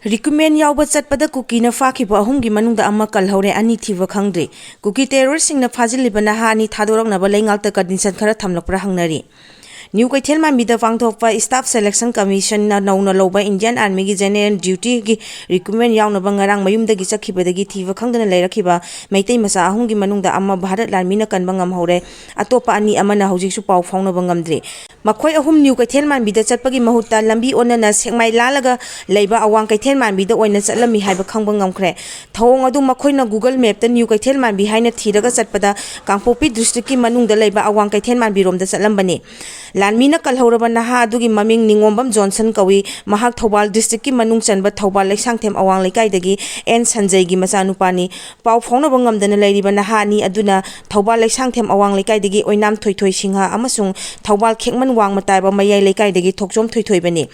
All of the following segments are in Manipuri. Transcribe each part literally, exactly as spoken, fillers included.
ꯔꯤꯀ꯭ꯔꯨꯠꯃꯦꯟ ꯌꯥꯎꯕ ꯆꯠꯄꯗ ꯀꯨꯀꯤꯅ ꯐꯥꯈꯤꯕ ꯑꯍꯨꯝꯒꯤ ꯃꯅꯨꯡꯗ ꯑꯃ ꯀꯜꯍꯧꯔꯦ, ꯑꯅꯤ ꯊꯤꯕ ꯈꯪꯗ꯭ꯔꯤ꯫ ꯀꯨꯀꯤ ꯇꯦꯔꯣꯔꯤꯁꯁꯤꯡꯅ ꯐꯥꯖꯤꯜꯂꯤꯕ ꯅꯍꯥ ꯑꯅꯤ ꯊꯥꯗꯣꯔꯛꯅꯕ ꯂꯩꯉꯥꯛꯇ ꯀꯟꯗꯤꯁꯟ ꯈꯔ ꯊꯝꯂꯛꯄ꯭ꯔꯥ ꯍꯪꯅꯔꯤ꯫ ꯅ꯭ꯌꯨ ꯀꯩꯊꯦꯜ ꯃꯥꯟꯕꯤꯗ ꯄꯥꯡꯊꯣꯛꯄ ꯁ꯭ꯇꯥꯐ ꯁꯦꯂꯦꯛꯁꯟ ꯀꯃꯤꯁꯟꯅ ꯅꯧꯅ ꯂꯧꯕ ꯏꯟꯗꯤꯌꯟ ꯑꯥꯔꯃꯤꯒꯤ ꯖꯦꯅꯦꯔꯦꯜ ꯗ꯭ꯌꯨꯇꯤꯒꯤ ꯔꯤꯀ꯭ꯔꯨꯠꯃꯦꯟ ꯌꯥꯎꯅꯕ ꯉꯔꯥꯡ ꯃꯌꯨꯝꯗꯒꯤ ꯆꯠꯈꯤꯕꯗꯒꯤ ꯊꯤꯕ ꯈꯪꯗꯅ ꯂꯩꯔꯛꯈꯤꯕ ꯃꯩꯇꯩ ꯃꯆꯥ ꯑꯍꯨꯝꯒꯤ ꯃꯅꯨꯡꯗ ꯑꯃ ꯚꯥꯔꯠ ꯂꯥꯟꯃꯤꯅ ꯀꯟꯕ ꯉꯝꯍꯧꯔꯦ꯫ ꯑꯇꯣꯞꯄ ꯑꯅꯤ ꯑꯃꯅ ꯍꯧꯖꯤꯛꯁꯨ ꯄꯥꯎ ꯐꯥꯎꯅꯕ ꯉꯝꯗ꯭ꯔꯤ꯫ ꯃꯈꯣꯏ ꯑꯍꯨꯝ ꯅ꯭ꯌꯨ ꯀꯩꯊꯦꯜ ꯃꯥꯟꯕꯤꯗ ꯆꯠꯄꯒꯤ ꯃꯍꯨꯠꯇ ꯂꯝꯕꯤ ꯑꯣꯟꯅꯅ ꯁꯦꯛꯃꯥꯏ ꯂꯥꯜꯂꯒ ꯂꯩꯕ ꯑꯋꯥꯡ ꯀꯩꯊꯦꯜ ꯃꯥꯟꯕꯤꯗ ꯑꯣꯏꯅ ꯆꯠꯂꯝꯃꯤ ꯍꯥꯏꯕ ꯈꯪꯕ ꯉꯝꯈ꯭ꯔꯦ꯫ ꯊꯧꯑꯣꯡ ꯑꯗꯨ ꯃꯈꯣꯏꯅ ꯒꯨꯒꯜ ꯃꯦꯞꯇ ꯅ꯭ꯌꯨ ꯀꯩꯊꯦꯜ ꯃꯥꯟꯕꯤ ꯍꯥꯏꯅ ꯊꯤꯔꯒ ꯆꯠꯄꯗ ꯀꯥꯡꯄꯣꯛꯄꯤ ꯗꯤꯁꯇ꯭ꯔꯤꯛꯀꯤ ꯃꯅꯨꯡꯗ ꯂꯩꯕ ꯑꯋꯥꯡ ꯀꯩꯊꯦꯜ ꯃꯥꯟꯕꯤꯔꯣꯝꯗ ꯆꯠꯂꯝꯕꯅꯤ꯫ ꯂꯥꯟꯃꯤꯅ ꯀꯜꯍꯧꯔꯕ ꯅꯍꯥ ꯑꯗꯨꯒꯤ ꯃꯃꯤꯡ ꯅꯤꯉꯣꯝꯕꯝ ꯖꯣꯟꯁꯟ ꯀꯧꯏ꯫ ꯃꯍꯥꯛ ꯊꯧꯕꯥꯜ ꯗꯤꯁꯇ꯭ꯔꯤꯛꯀꯤ ꯃꯅꯨꯡ ꯆꯟꯕ ꯊꯧꯕꯥꯜ ꯂꯩꯁꯥꯡꯊꯦꯝ ꯑꯋꯥꯡ ꯂꯩꯀꯥꯏꯗꯒꯤ ꯑꯦꯟ ꯁꯟꯖꯩꯒꯤ ꯃꯆꯥꯅꯨꯄꯥꯅꯤ꯫ ꯄꯥꯎ ꯐꯥꯎꯅꯕ ꯉꯝꯗꯅ ꯂꯩꯔꯤꯕ ꯅꯍꯥ ꯑꯅꯤ ꯑꯗꯨꯅ ꯊꯧꯕꯥꯜ ꯂꯩꯁꯥꯡꯊꯦꯝ ꯑꯋꯥꯡ ꯂꯩꯀꯥꯏꯗꯒꯤ ꯑꯣꯏꯅꯥꯝ ꯊꯣꯏꯊꯣꯏ ꯁꯤꯡꯍ ꯑꯃꯁꯨꯡ ꯊꯧꯕꯥꯜ ꯈꯦꯛꯃꯟ ꯋꯥꯡꯃ ꯇꯥꯏꯕ ꯃꯌꯥꯏ ꯂꯩꯀꯥꯏꯗꯒꯤ ꯊꯣꯛꯆꯣꯝ ꯊꯣꯏꯊꯣꯏꯕꯅꯤ꯫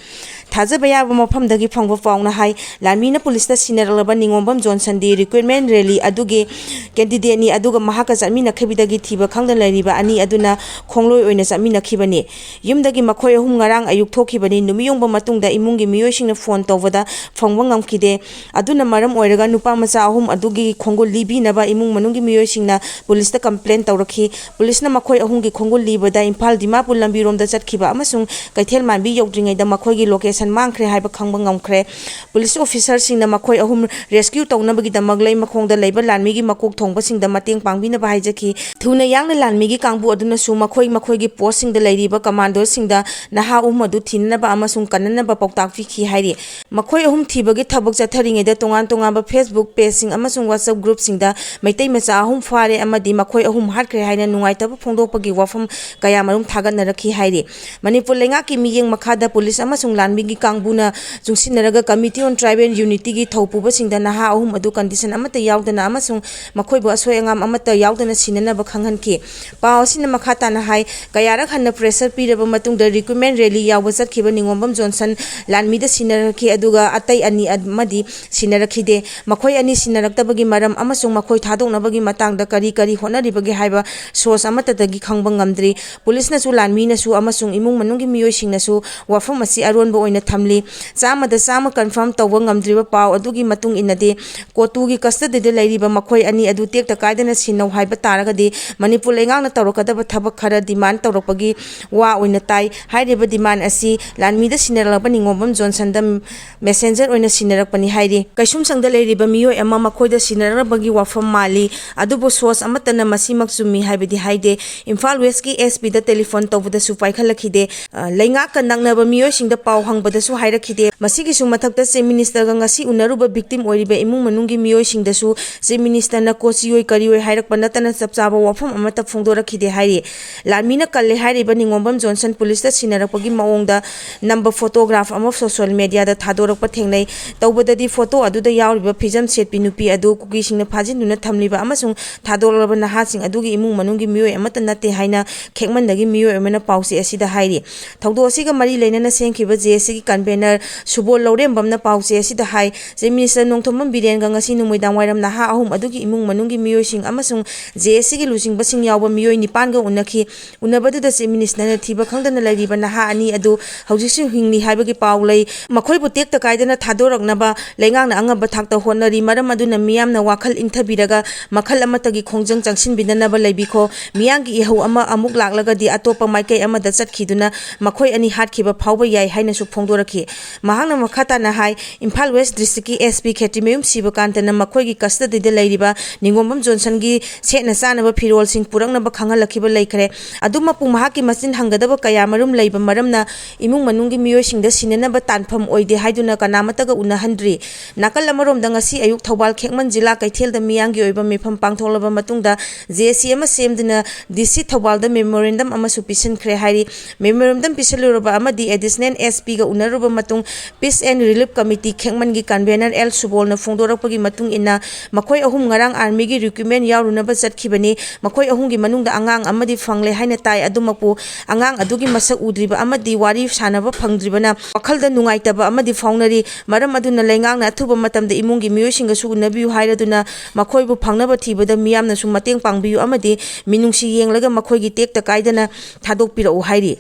ꯊꯥꯖꯕ ꯌꯥꯕ ꯃꯐꯝꯗꯒꯤ ꯐꯪꯕ ꯄꯥꯎꯅ ꯍꯥꯏ, ꯂꯥꯟꯃꯤꯅ ꯄꯨꯂꯤꯁꯇ ꯁꯤꯟꯅꯔꯛꯂꯕ ꯅꯤꯉꯣꯝꯕꯝ ꯖꯣꯟꯁꯟꯗꯤ ꯔꯤꯀ꯭ꯔꯨꯠꯃꯦꯟ ꯔꯦꯂꯤ ꯑꯗꯨꯒꯤ ꯀꯦꯟꯗꯤꯗꯦꯠꯅꯤ, ꯑꯗꯨꯒ ꯃꯍꯥꯛꯀ ꯆꯠꯃꯤꯟꯅꯈꯤꯕꯗꯒꯤ ꯊꯤꯕ ꯈꯪꯗꯅ ꯂꯩꯔꯤꯕ ꯑꯅꯤ ꯑꯗꯨꯅ ꯈꯣꯡꯂꯣꯏ ꯑꯣꯏꯅ ꯆꯠꯃꯤꯟꯅꯈꯤꯕꯅꯤ꯫ ꯌꯨꯝꯗꯒꯤ ꯃꯈꯣꯏ ꯑꯍꯨꯝ ꯉꯔꯥꯡ ꯑꯌꯨꯛ ꯊꯣꯛꯈꯤꯕꯅꯤ꯫ ꯅꯨꯃꯤꯠ ꯌꯨꯡꯕ ꯃꯇꯨꯡꯗ ꯏꯃꯨꯡꯒꯤ ꯃꯤꯑꯣꯏꯁꯤꯡꯅ ꯐꯣꯟ ꯇꯧꯕꯗ ꯐꯪꯕ ꯉꯝꯈꯤꯗꯦ꯫ ꯑꯗꯨꯅ ꯃꯔꯝ ꯑꯣꯏꯔꯒ ꯅꯨꯄꯥ ꯃꯆꯥ ꯑꯍꯨꯝ ꯑꯗꯨꯒꯤ ꯈꯣꯡꯒꯨꯜ ꯂꯤꯕꯤꯅꯕ ꯏꯃꯨꯡ ꯃꯅꯨꯡꯒꯤ ꯃꯤꯑꯣꯏꯁꯤꯡꯅ ꯄꯨꯂꯤꯁꯇ ꯀꯝꯄ꯭ꯂꯦꯟ ꯇꯧꯔꯛꯈꯤ꯫ ꯄꯨꯂꯤꯁꯅ ꯃꯈꯣꯏ ꯑꯍꯨꯝꯒꯤ ꯈꯣꯡꯒꯨꯜ ꯂꯤꯕꯗ ꯏꯝꯐꯥꯜ ꯗꯤꯃꯥꯄꯨꯔ ꯂꯝꯕꯤꯔꯣꯝꯗ ꯆꯠꯈꯤꯕ ꯑꯃꯁꯨꯡ ꯀꯩꯊꯦꯜ ꯃꯥꯟꯕꯤ ꯌꯧꯗ꯭ꯔꯤꯉꯩꯗ ꯃꯈꯣꯏꯒꯤ ꯂꯣꯀꯦꯁꯟ ꯃꯥꯡꯈ꯭ꯔꯦ ꯍꯥꯏꯕ ꯈꯪꯕ ꯉꯝꯈ꯭ꯔꯦ꯫ ꯄꯨꯂꯤꯁ ꯑꯣꯐꯤꯁꯔꯁꯤꯡꯅ ꯃꯈꯣꯏ ꯑꯍꯨꯝ ꯔꯦꯁꯀ꯭ꯌꯨ ꯇꯧꯅꯕꯒꯤꯗꯃꯛ ꯂꯩꯃꯈꯣꯡꯗ ꯂꯩꯕ ꯂꯥꯟꯃꯤꯒꯤ ꯃꯀꯣꯛ ꯊꯣꯡꯕꯁꯤꯡꯗ ꯃꯇꯦꯡ ꯄꯥꯡꯕꯤꯅꯕ ꯍꯥꯏꯖꯈꯤ꯫ ꯊꯨꯅ ꯌꯥꯡꯅ ꯂꯥꯟꯃꯤꯒꯤ ꯀꯥꯡꯕꯨ ꯑꯗꯨꯅꯁꯨ ꯃꯈꯣꯏ ꯃꯈꯣꯏꯒꯤ ꯄꯣꯁꯁꯤꯡꯗ ꯂꯩꯔꯤꯕ ꯀꯃꯥꯟꯗꯣꯁꯤꯡꯗ ꯅꯍꯥ ꯑꯍꯨꯝ ꯑꯗꯨ ꯊꯤꯅꯅꯕ ꯑꯃꯁꯨꯡ ꯀꯟꯅꯅꯕ ꯄꯥꯎꯇꯥꯛ ꯄꯤꯈꯤ ꯍꯥꯏꯔꯤ꯫ ꯃꯈꯣꯏ ꯑꯍꯨꯝ ꯊꯤꯕꯒꯤ ꯊꯕꯛ ꯆꯠꯊꯔꯤꯉꯩꯗ ꯇꯣꯉꯥꯟ ꯇꯣꯉꯥꯟꯕ Facebook ꯄꯦꯖꯁꯤꯡ ꯑꯃꯁꯨꯡ WhatsApp ꯒ꯭ꯔꯨꯞꯁꯤꯡꯗ ꯃꯩꯇꯩ ꯃꯆꯥ ꯑꯍꯨꯝ ꯐꯥꯔꯦ ꯑꯃꯗꯤ ꯃꯈꯣꯏ ꯑꯍꯨꯝ ꯍꯥꯠꯈ꯭ꯔꯦ ꯍꯥꯏꯅ ꯅꯨꯡꯉꯥꯏꯇꯕ ꯐꯣꯡꯗꯣꯛꯄꯒꯤ ꯋꯥꯐꯝ ꯀꯌꯥꯃꯔꯨꯝ ꯊꯥꯒꯠꯅꯔꯛꯈꯤ ꯍꯥꯏꯔꯤ꯫ ꯃꯅꯤꯄꯨꯔ ꯂꯩꯉꯥꯛꯀꯤ ꯃꯤꯠꯌꯦꯡ ꯃꯈꯥꯗ ꯄꯨꯂꯤꯁ ꯑꯃꯁꯨꯡ ꯂꯥꯟꯃꯤꯒꯤ ꯀꯥꯡꯕꯨꯅ ꯆꯨꯡꯁꯤꯟꯅꯔꯒ Committee on Tribal Unityꯒꯤ ꯊꯧ ꯄꯨꯕꯁꯤꯡꯗ ꯅꯍꯥ ꯑꯍꯨꯝ ꯑꯗꯨ ꯀꯟꯗꯤꯁꯟ ꯑꯃꯠꯇ ꯌꯥꯎꯗꯅ ꯑꯃꯁꯨꯡ ꯃꯈꯣꯏꯕꯨ ꯑꯁꯣꯏ ꯑꯉꯥꯝ ꯑꯃꯠꯇ ꯌꯥꯎꯗꯅ ꯁꯤꯟꯅꯅꯕ ꯈꯪꯍꯟꯈꯤ꯫ ꯄꯥꯎ ꯑꯁꯤꯅ ꯃꯈꯥ ꯇꯥꯅ ꯍꯥꯏ, ꯀꯌꯥꯔꯛ ꯍꯟꯅ ꯄ꯭ꯔꯦꯁꯔ ꯄꯤꯔꯕ ꯃꯇꯨꯡꯗ recruitment rally ꯌꯥꯎꯕ ꯆꯠꯈꯤꯕ ꯅꯤꯉꯣꯝꯕꯝ ꯖꯣꯟꯁꯟ ꯂꯥꯟꯃꯤꯗ ꯁꯤꯟꯅꯔꯛꯈꯤ, ꯑꯗꯨꯒ ꯑꯇꯩ ꯑꯅꯤ ꯑꯃꯗꯤ ꯁꯤꯟꯅꯔꯛꯈꯤꯗꯦ꯫ ꯃꯈꯣꯏ ꯑꯅꯤ ꯁꯤꯟꯅꯔꯛꯇꯕꯒꯤ ꯃꯔꯝ ꯑꯃꯁꯨꯡ ꯃꯈꯣꯏ ꯊꯥꯗꯣꯛꯅꯕꯒꯤ ꯃꯇꯥꯡꯗ ꯀꯔꯤ ꯀꯔꯤ ꯍꯣꯠꯅꯔꯤꯕꯒꯦ ꯍꯥꯏꯕ source ꯑꯃꯠꯇꯗꯒꯤ ꯈꯪꯕ ꯉꯝꯗ꯭ꯔꯤ꯫ ꯄꯨꯂꯤꯁꯅꯁꯨ ꯂꯥꯟꯃꯤꯅꯁꯨ ꯑꯃꯁꯨꯡ ꯏꯃꯨꯡ ꯃꯅꯨꯡꯒꯤ ꯃꯤꯑꯣꯏꯁꯤꯡꯅꯁꯨ ꯋꯥꯐꯝ ꯑꯁꯤ ꯑꯔꯣꯟꯕ ꯑꯣꯏꯅ ꯊꯝꯂꯤ꯫ ꯆꯥꯝꯃꯗ ꯆꯥꯝꯃ confirm ꯇꯧꯕ ꯉꯝꯗ꯭ꯔꯤꯕ ꯄꯥꯎ ꯑꯗꯨꯒꯤ ꯃꯇꯨꯡ ꯏꯟꯅꯗꯤ, ꯀꯣꯇꯨꯒꯤ custody ꯗ ꯂꯩꯔꯤꯕ ꯃꯈꯣꯏ ꯑꯅꯤ ꯑꯗꯨ ꯇꯦꯛꯇ ꯀꯥꯏꯗꯅ ꯁꯤꯟꯅꯧ ꯍꯥꯏꯕ ꯇꯥꯔꯒꯗꯤ, ꯃꯅꯤꯄꯨꯔ ꯂꯩꯉꯥꯛꯅ ꯇꯧꯔꯛꯀꯗꯕ ꯊꯕꯛ ꯈꯔ demand ꯇꯧꯔꯛꯄꯒꯤ ꯋꯥ ꯑꯣꯏꯅ ꯇꯥꯏ꯫ ꯍꯥꯏꯔꯤꯕ demand ꯑꯁꯤ ꯂꯥꯟꯃꯤꯗ ꯁꯤꯟꯅꯔꯛꯂꯕ ꯅꯤꯉꯣꯝꯕꯝ ꯖꯣꯟꯁꯟꯗ messenger ꯑꯣꯏꯅ ꯁꯤꯟꯅꯔꯛꯄꯅꯤ ꯍꯥꯏꯔꯤ꯫ ꯀꯩꯁꯨꯝꯁꯪꯗ ꯂꯩꯔꯤꯕ ꯃꯤꯑꯣꯏ ꯑꯃ ꯃꯈꯣꯏꯗ ꯁꯤꯟꯅꯔꯛꯂꯕꯒꯤ ꯋꯥꯐꯝ ꯃꯥꯜꯂꯤ, ꯑꯗꯨꯕꯨ source ꯑꯃꯠꯇꯅ ꯃꯁꯤꯃꯛ ꯆꯨꯝꯃꯤ ꯍꯥꯏꯕꯗꯤ ꯍꯥꯏꯗꯦ꯫ ꯏꯝꯐꯥꯜ West ꯀꯤ S P ꯗ telephone ꯇꯧꯕꯗꯁꯨ ꯄꯥꯏꯈꯠꯂꯛꯈꯤꯗꯦ꯫ ꯑ, ꯂꯩꯉꯥꯛꯀ ꯅꯛꯅꯕ ꯃꯤꯑꯣꯏꯁꯤꯡꯗ ꯄꯥꯎ ꯍꯪꯕꯗꯁꯨ ꯍꯥꯏꯔꯛꯈꯤꯗꯦ꯫ ꯃꯁꯤꯒꯤꯁꯨ ꯃꯊꯛꯇ Chief Minister ꯒ ꯉꯁꯤ ꯎꯅꯔꯨꯕ victim ꯑꯣꯏꯔꯤꯕ ꯏꯃꯨꯡ ꯃꯅꯨꯡꯒꯤ ꯃꯤꯑꯣꯏꯁꯤꯡꯗꯁꯨ Chief Minister ꯅ ꯀꯣꯆꯤꯑꯣꯏ ꯀꯔꯤꯑꯣꯏ ꯍꯥꯏꯔꯛꯄ ꯅꯠꯇꯅ ꯆꯞ ꯆꯥꯕ ꯋꯥꯐꯝ ꯑꯃꯠꯇ ꯐꯣꯡꯗꯣꯔꯛꯈꯤꯗꯦ ꯍꯥꯏꯔꯤ꯫ ꯂꯥꯟꯃꯤꯅ ꯀꯜꯂꯦ ꯍꯥꯏꯔꯤꯕ ꯅꯤꯉꯣꯝꯕꯝ ꯖꯣꯟꯁꯟ ꯄꯨꯂꯤꯁꯇ ꯁꯤꯟꯅꯔꯛꯄꯒꯤ ꯃꯑꯣꯡꯗ ꯅꯝꯕ photograph ꯑꯃ social media ꯗ ꯊꯥꯗꯣꯔꯛꯄ ꯊꯦꯡꯅꯩ꯫ ꯇꯧꯕꯗꯗꯤ photo ꯑꯗꯨꯗ ꯌꯥꯎꯔꯤꯕ ꯐꯤꯖꯝ ꯁꯦꯠꯄꯤ ꯅꯨꯄꯤ ꯑꯗꯨ ꯀꯨꯀꯤꯁꯤꯡꯅ ꯐꯥꯖꯤꯟꯗꯨꯅ ꯊꯝꯂꯤꯕ ꯑꯃꯁꯨꯡ ꯊꯥꯗꯣꯔꯛꯂꯕ ꯅꯍꯥꯁꯤꯡ ꯑꯗꯨꯒꯤ ꯏꯃꯨꯡ ꯃꯅꯨꯡꯒꯤ ꯃꯤꯑꯣꯏ ꯑꯃꯠꯇ ꯅꯠꯇꯦ ꯍꯥꯏꯅ ꯈꯦꯛꯃꯟꯗꯒꯤ ꯃꯤꯑꯣꯏ ꯑꯃꯅ ꯄꯥꯎꯆꯦ ꯑꯁꯤꯗ ꯍꯥꯏꯔꯤ꯫ ꯊꯧꯗꯣꯛ ꯑꯁꯤꯒ ꯃꯔꯤ ꯂꯩꯅꯅ ꯁꯦꯝꯈꯤꯕ J A C ꯒꯤ convener ꯁꯨꯕꯣꯜ ꯂꯧꯔꯦꯝꯕꯝꯅ ꯄꯥꯎꯆꯦ ꯑꯁꯤꯗ ꯍꯥꯏ, Chief Minister ꯅꯣꯡꯊꯣꯝꯕꯝ ꯕꯤꯔꯦꯟꯒ ꯉꯁꯤ ꯅꯨꯃꯤꯗꯥꯡ ꯋꯥꯏꯔꯝ ꯅꯍꯥ ꯑꯍꯨꯝ ꯑꯗꯨꯒꯤ ꯏꯃꯨꯡ ꯃꯅꯨꯡꯒꯤ ꯃꯤꯑꯣꯏꯁꯤꯡ ꯑꯃꯁꯨꯡ J A C ꯒꯤ ꯂꯨꯆꯤꯡꯕꯁꯤꯡ ꯌꯥꯎꯕ ꯃꯤꯑꯣꯏ ꯅꯤꯄꯥꯟꯒ ꯎꯅꯈꯤ꯫ ꯎꯅꯕꯗꯨꯗ Chief Minister ꯅ ꯊꯤꯕ ꯈꯪꯗꯅ ꯂꯩꯔꯤꯕ ꯅꯍꯥ ꯑꯅꯤ ꯑꯗꯨ ꯍꯧꯖꯤꯛꯁꯨ ꯍꯤꯡꯂꯤ ꯍꯥꯏꯕꯒꯤ ꯄꯥꯎ ꯂꯩ꯫ ꯃꯈꯣꯏꯕꯨ ꯇꯦꯛꯇ ꯀꯥꯏꯗꯅ ꯊꯥꯗꯣꯔꯛꯅꯕ ꯂꯩꯉꯥꯛꯅ ꯑꯉꯝꯕ ꯊꯥꯛꯇ ꯍꯣꯠꯅꯔꯤ꯫ ꯃꯔꯝ ꯑꯗꯨꯅ ꯃꯤꯌꯥꯝꯅ ꯋꯥꯈꯜ ꯏꯟꯊꯕꯤꯔꯒ ꯃꯈꯜ ꯑꯃꯠꯇꯒꯤ ꯈꯣꯡꯖꯪ ꯆꯪꯁꯤꯟꯕꯤꯗꯅꯕ ꯂꯩꯕꯤꯈꯣ꯫ ꯃꯤꯌꯥꯝꯒꯤ ꯏꯍꯧ ꯑꯃ ꯑꯃꯨꯛ ꯂꯥꯛꯂꯒꯗꯤ ꯑꯇꯣꯞꯄ ꯃꯥꯏꯀꯩ ꯑꯃꯗ ꯆꯠꯈꯤꯗꯨꯅ ꯃꯈꯣꯏ ꯑꯅꯤ ꯍꯥꯠꯈꯤꯕ ꯐꯥꯎꯕ ꯌꯥꯏ ꯍꯥꯏꯅꯁꯨ ꯐꯣꯡꯗꯣꯔꯛꯈꯤ꯫ ꯃꯍꯥꯛꯅ ꯃꯈꯥ ꯇꯥꯅ ꯍꯥꯏ, ꯏꯝꯐꯥꯜ West District ꯀꯤ S P ꯈꯦꯇ꯭ꯔꯤꯃꯌꯨꯝ ꯁꯤꯕꯀꯥꯟꯇꯅ ꯃꯈꯣꯏꯒꯤ custody ꯗ ꯂꯩꯔꯤꯕ ꯅꯤꯉꯣꯝꯕꯝ ꯖꯣꯟꯁꯟꯒꯤ ꯁꯦꯠꯅ ꯆꯥꯅꯕ ꯐꯤꯔꯣꯜꯁꯤꯡ ꯄꯨꯔꯛꯅꯕ ꯈꯪꯍꯜꯂꯛꯈꯤꯕ ꯂꯩꯈ꯭ꯔꯦ꯫ ꯑꯗꯨꯃꯛꯄꯨ ꯃꯍꯥꯛꯀꯤ ꯃꯆꯤꯟ ꯍꯪꯒꯗꯕ ꯀꯌꯥꯃꯔꯨꯝ ꯂꯩꯕ ꯃꯔꯝꯅ ꯏꯃꯨꯡ ꯃꯅꯨꯡꯒꯤ ꯃꯤꯑꯣꯏꯁꯤꯡꯗ ꯁꯤꯟꯅꯅꯕ ꯇꯥꯟꯐꯝ ꯑꯣꯏꯗꯦ ꯍꯥꯏꯗꯨꯅ ꯀꯅꯥꯃꯠꯇꯒ ꯎꯅꯍꯟꯗ꯭ꯔꯤ꯫ ꯅꯥꯀꯜ ꯑꯃꯔꯣꯝꯗ ꯉꯁꯤ ꯑꯌꯨꯛ ꯊꯧꯕꯥꯜ ꯈꯦꯛꯃꯟ ꯖꯤꯂꯥ ꯀꯩꯊꯦꯜꯗ ꯃꯤꯌꯥꯝꯒꯤ ꯑꯣꯏꯕ ꯃꯤꯐꯝ ꯄꯥꯡꯊꯣꯛꯂꯕ ꯃꯇꯨꯡꯗ J A C ꯑꯃ ꯁꯦꯝꯗꯨꯅ D C ꯊꯧꯕꯥꯜꯗ memorandum ꯑꯃꯁꯨ ꯄꯤꯁꯤꯟꯈ꯭ꯔꯦ ꯍꯥꯏꯔꯤ꯫ Memorandum ꯄꯤꯁꯤꯜꯂꯨꯔꯕ ꯑꯃꯗꯤ Additional S P ꯒ ꯎꯅꯔꯨꯕ ꯃꯇꯨꯡ Peace and Relief Committee ꯈꯦꯛꯃꯟꯒꯤ convener L ꯁꯨꯕꯣꯜꯅ ꯐꯣꯡꯗꯣꯔꯛꯄꯒꯤ ꯃꯇꯨꯡ ꯏꯟꯅ ꯃꯈꯣꯏ ꯑꯍꯨꯝ ꯉꯔꯥꯡ army ꯒꯤ recruitment ꯌꯥꯎꯔꯨꯅꯕ ꯆꯠꯈꯤꯕꯅꯤ꯫ ꯃꯈꯣꯏ ꯑꯍꯨꯝꯒꯤ ꯃꯅꯨꯡꯗ ꯑꯉꯥꯡ ꯑꯃꯗꯤ ꯐꯪꯂꯦ ꯍꯥꯏꯅ ꯇꯥꯏ꯫ ꯑꯗꯨꯃꯛꯄꯨ ꯑꯉꯥꯡ ꯑꯗꯨꯒꯤ ꯃꯁꯛ ꯎꯗ꯭ꯔꯤꯕ ꯑꯃꯗꯤ ꯋꯥꯔꯤ ꯁꯥꯟꯅꯕ ꯐꯪꯗ꯭ꯔꯤꯕꯅ ꯋꯥꯈꯜꯗ ꯅꯨꯡꯉꯥꯏꯇꯕ ꯑꯃꯗꯤ ꯐꯥꯎꯅꯔꯤ꯫ ꯃꯔꯝ ꯑꯗꯨꯅ ꯂꯩꯉꯥꯛꯅ ꯑꯊꯨꯕ ꯃꯇꯝꯗ ꯏꯃꯨꯡꯒꯤ ꯃꯤꯑꯣꯏꯁꯤꯡꯒꯁꯨ ꯎꯅꯕꯤꯌꯨ ꯍꯥꯏꯔꯗꯨꯅ ꯃꯈꯣꯏꯕꯨ ꯐꯪꯅꯕ ꯊꯤꯕꯗ ꯃꯤꯌꯥꯝꯅꯁꯨ ꯃꯇꯦꯡ ꯄꯥꯡꯕꯤꯌꯨ ꯑꯃꯗꯤ ꯃꯤꯅꯨꯡꯁꯤ ꯌꯦꯡꯂꯒ ꯃꯈꯣꯏꯒꯤ ꯇꯦꯛꯇ ꯀꯥꯏꯗꯅ ꯊꯥꯗꯣꯛꯄꯤꯔꯛꯎ ꯍꯥꯏꯔꯤ꯫